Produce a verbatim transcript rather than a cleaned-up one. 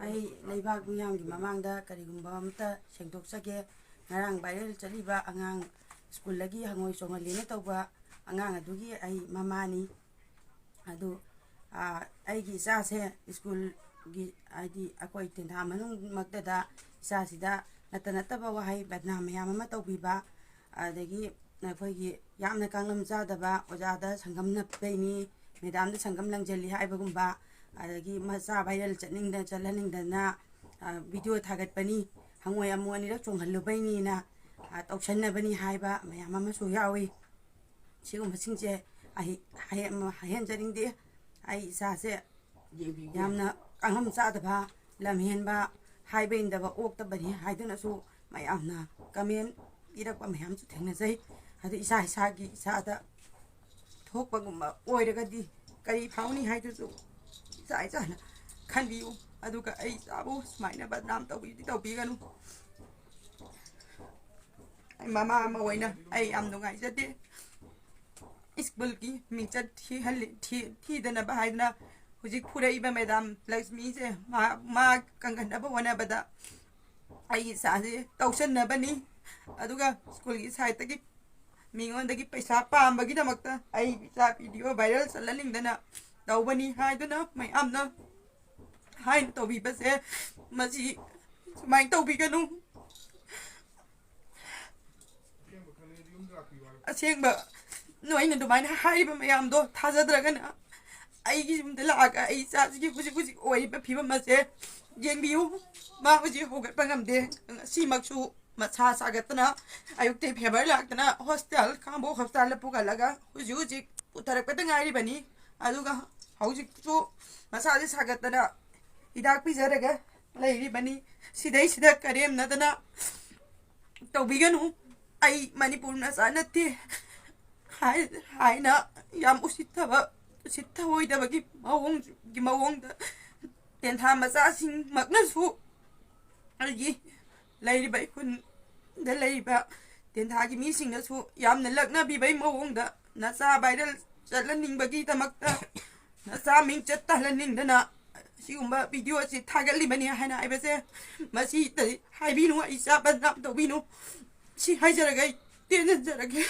ꯑꯩ ꯂꯩꯕꯥꯛ ꯃꯤꯌꯥꯝꯒꯤ ꯃꯃꯥꯡꯗ ꯀꯔꯤꯒꯨꯝꯕ ꯑꯃꯇ ꯁꯦꯡꯗꯣꯛꯆꯒꯦ꯫ ꯉꯔꯥꯡ ꯚꯥꯏꯔꯦꯜ ꯆꯠꯂꯤꯕ ꯑꯉꯥꯡ, ꯁ꯭ꯀꯨꯜꯗꯒꯤ ꯍꯪꯉꯣꯏ ꯆꯣꯡꯍꯜꯂꯦꯅ ꯇꯧꯕ ꯑꯉꯥꯡ ꯑꯗꯨꯒꯤ ꯑꯩ ꯃꯃꯥꯅꯤ꯫ ꯑꯗꯨ, ꯑ, ꯑꯩꯒꯤ ꯏꯆꯥꯁꯦ ꯁ꯭ꯀꯨꯜꯒꯤ, ꯍꯥꯏꯗꯤ ꯑꯩꯈꯣꯏ ꯇꯦꯟꯊꯥ ꯃꯅꯨꯡꯃꯛꯇꯗ ꯏꯆꯥꯁꯤꯗ ꯅꯠꯇ ꯅꯠꯇꯕ ꯋꯥꯍꯩ ꯕꯗꯅꯥꯝ ꯃꯌꯥꯝ ꯑꯃ ꯇꯧꯕꯤꯕ, ꯑꯗꯒꯤ ꯑꯩꯈꯣꯏꯒꯤ ꯌꯥꯝꯅ ꯀꯥꯡꯂꯝ ꯆꯥꯗꯕ, ꯑꯣꯖꯥꯗ ꯁꯪꯒꯝ ꯅꯞꯄꯩꯅꯤ, ꯃꯦꯗꯥꯝꯗ ꯁꯪꯒꯝ ꯂꯪꯁꯤꯜꯂꯤ ꯍꯥꯏꯕꯒꯨꯝꯕ, ꯑꯗꯒꯤ ꯃꯆꯥ ꯚꯥꯏꯔꯦꯜ ꯆꯠꯅꯤꯡꯗ-, ꯆꯠꯍꯟꯅꯤꯡꯗꯅ, ꯑ, ꯚꯤꯗꯤꯑꯣ ꯊꯥꯒꯠꯄꯅꯤ, ꯍꯪꯉꯣꯏ ꯑꯃꯨꯛ ꯑꯅꯤꯔꯛ ꯆꯣꯡꯍꯜꯂꯨꯕꯩꯅꯤꯅ, ꯑ, ꯇꯧꯁꯟꯅꯕꯅꯤ ꯍꯥꯏꯕ ꯃꯌꯥꯝ ꯑꯃꯁꯨ ꯌꯥꯎꯏ꯫ ꯁꯤꯒꯨꯝꯕꯁꯤꯡꯁꯦ ꯑꯩ ꯍꯥꯏꯍꯟ-, ꯍꯥꯏꯍꯟꯖꯅꯤꯡꯗꯦ꯫ ꯑꯩ ꯏꯆꯥꯁꯦ ꯌꯦꯡꯕꯤꯌꯨ꯫ ꯌꯥꯝꯅ ꯀꯥꯡꯂꯝ ꯆꯥꯗꯕ, ꯂꯝꯍꯦꯟꯕ, ꯍꯥꯏꯕ ꯏꯟꯗꯕ, ꯑꯣꯛꯇꯕꯅꯤ ꯍꯥꯏꯗꯨꯅꯁꯨ ꯃꯌꯥꯝꯅ ꯀꯃꯦꯟ ꯏꯔꯛꯄ ꯃꯌꯥꯝꯁꯨ ꯊꯦꯡꯅꯖꯩ꯫ ꯑꯗꯨ ꯏꯁꯥ ꯏꯁꯥꯒꯤ ꯏꯁꯥꯗ ꯊꯣꯛꯄꯒꯨꯝꯕ ꯑꯣꯏꯔꯒꯗꯤ ꯀꯔꯤ ꯐꯥꯎꯅꯤ ꯍꯥꯏꯗꯨꯁꯨ ꯏꯆꯥ ꯏꯆꯥꯅ ꯈꯟꯕꯤꯌꯨ꯫ ꯑꯗꯨꯒ ꯑꯩ ꯏꯆꯥꯕꯨ ꯁꯨꯃꯥꯏꯅ ꯕꯗꯅꯥꯝ ꯇꯧꯕꯤꯗꯤ ꯇꯧꯕꯤꯒꯅꯨ꯫ ꯑꯩ ꯃꯃꯥ ꯑꯃ ꯑꯣꯏꯅ ꯑꯩ ꯌꯥꯝ ꯅꯨꯡꯉꯥꯏꯖꯗꯦ꯫ ꯁ꯭ꯀꯨꯜꯒꯤ ꯃꯤꯡꯆꯠ ꯊꯤꯍꯜꯂꯤ-, ꯊꯤ-, ꯊꯤꯗꯅꯕ ꯍꯥꯏꯗꯅ ꯍꯧꯖꯤꯛ ꯐꯨꯔꯛꯏꯕ ꯃꯦꯗꯥꯝ ꯂꯛꯁꯃꯤꯁꯦ ꯃꯥ, ꯃꯥ ꯀꯟꯈꯠꯅꯕ ꯍꯣꯠꯅꯕꯗ ꯑꯩꯒꯤ ꯏꯆꯥꯁꯦ ꯇꯧꯁꯟꯅꯕꯅꯤ꯫ ꯑꯗꯨꯒ ꯁ꯭ꯀꯨꯜꯒꯤ ꯁꯥꯏꯠꯇꯒꯤ ꯃꯤꯉꯣꯟꯗꯒꯤ ꯄꯩꯁꯥ ꯄꯥꯝꯕꯒꯤꯗꯃꯛꯇ ꯑꯩ ꯏꯆꯥ ꯚꯤꯗꯤꯑꯣ ꯚꯥꯏꯔꯦꯜ ꯆꯠꯍꯟꯅꯤꯡꯗꯅ ꯇꯧꯕꯅꯤ ꯍꯥꯏꯗꯨꯅ ꯃꯌꯥꯝꯅ ꯍꯥꯏꯅ ꯇꯧꯕꯤꯕꯁꯦ, ꯃꯁꯤ ꯁꯨꯃꯥꯏꯅ ꯇꯧꯕꯤꯒꯅꯨ꯫ ꯑꯁꯦꯡꯕ ꯅꯣꯏꯅ ꯑꯗꯨꯃꯥꯏꯅ ꯍꯥꯏꯔꯤꯕ ꯃꯌꯥꯝꯗꯣ ꯊꯥꯖꯗ꯭ꯔꯒꯅ ꯑꯩꯒꯤ ꯌꯨꯝꯗ ꯂꯥꯛꯑꯒ ꯑꯩ ꯏꯆꯥꯁꯤꯒꯤ ꯍꯧꯖꯤꯛ ꯍꯧꯖꯤꯛ ꯑꯣꯏꯔꯤꯕ ꯐꯤꯕꯝ ꯑꯁꯦ ꯌꯦꯡꯕꯤꯌꯨ꯫ ꯃꯥ ꯍꯧꯖꯤꯛ ꯍꯧꯒꯠꯄ ꯉꯝꯗꯦ꯫ ꯉꯁꯤꯃꯛꯁꯨ ꯃꯁꯥ ꯁꯥꯒꯠꯇꯅ ꯑꯌꯨꯛꯇꯩ ꯐꯦꯕꯔ ꯂꯥꯛꯇꯅ ꯍꯣꯁꯄꯤꯇꯥꯜ, ꯈꯥꯡꯕꯣꯛ ꯍꯣꯁꯄꯤꯇꯥꯜꯗ ꯄꯨꯈꯠꯂꯒ ꯍꯧꯖꯤꯛ ꯍꯧꯖꯤꯛ ꯄꯨꯊꯔꯛꯄꯗ ꯉꯥꯏꯔꯤꯕꯅꯤ꯫ ꯑꯗꯨꯒ ꯍꯧꯖꯤꯛꯁꯨ ꯃꯁꯥꯁꯦ ꯁꯥꯒꯠꯇꯅ ꯍꯤꯗꯥꯛ ꯄꯤꯖꯔꯒ ꯂꯩꯔꯤꯕꯅꯤ꯫ ꯁꯤꯗꯩꯁꯤꯗ ꯀꯔꯦꯝꯅꯗꯅ ꯇꯧꯕꯤꯒꯅꯨ꯫ ꯑꯩ ꯃꯅꯤꯄꯨꯔ ꯃꯆꯥ ꯅꯠꯇꯦ ꯍꯥꯏ-, ꯍꯥꯏꯅ ꯌꯥꯝ ꯎꯁꯤꯠꯇꯕ, ꯎꯁꯤꯠ ꯊꯑꯣꯏꯗꯕꯒꯤ ꯃꯑꯣꯡꯒꯤ ꯃꯑꯣꯡꯗ ꯇꯦꯟꯊꯥ ꯃꯆꯥꯁꯤꯡꯃꯛꯅꯁꯨ ꯑꯩꯒꯤ ꯂꯩꯔꯤꯕ ꯑꯩꯈꯨꯟꯗ ꯂꯩꯔꯤꯕ ꯇꯦꯟꯊꯥꯒꯤ ꯃꯤꯁꯤꯡꯅꯁꯨ ꯌꯥꯝꯅ ꯂꯛꯅꯕꯤꯕꯒꯤ ꯃꯑꯣꯡꯗ ꯅꯆꯥ ꯚꯥꯏꯔꯦꯜ ꯆꯠꯍꯟꯅꯤꯡꯕꯒꯤꯗꯃꯛꯇ ꯅꯆꯥ ꯃꯤꯡ ꯆꯠ ꯇꯥꯍꯜꯍꯟꯅꯤꯡꯗꯅ ꯁꯤꯒꯨꯝꯕ ꯚꯤꯗꯤꯑꯣꯁꯤ ꯊꯥꯒꯠꯂꯤꯕꯅꯤ ꯍꯥꯏꯅ ꯍꯥꯏꯕꯁꯦ, ꯃꯁꯤꯗꯗꯤ ꯍꯥꯏꯕꯤꯅꯨ, ꯑꯩ ꯏꯆꯥ ꯕꯗꯅꯥꯝ ꯇꯧꯕꯤꯅꯨ꯫ ꯁꯤ ꯍꯥꯏꯖꯔꯒꯦ, ꯑꯩ ꯇꯦꯟꯖꯟꯖꯔꯒꯦ꯫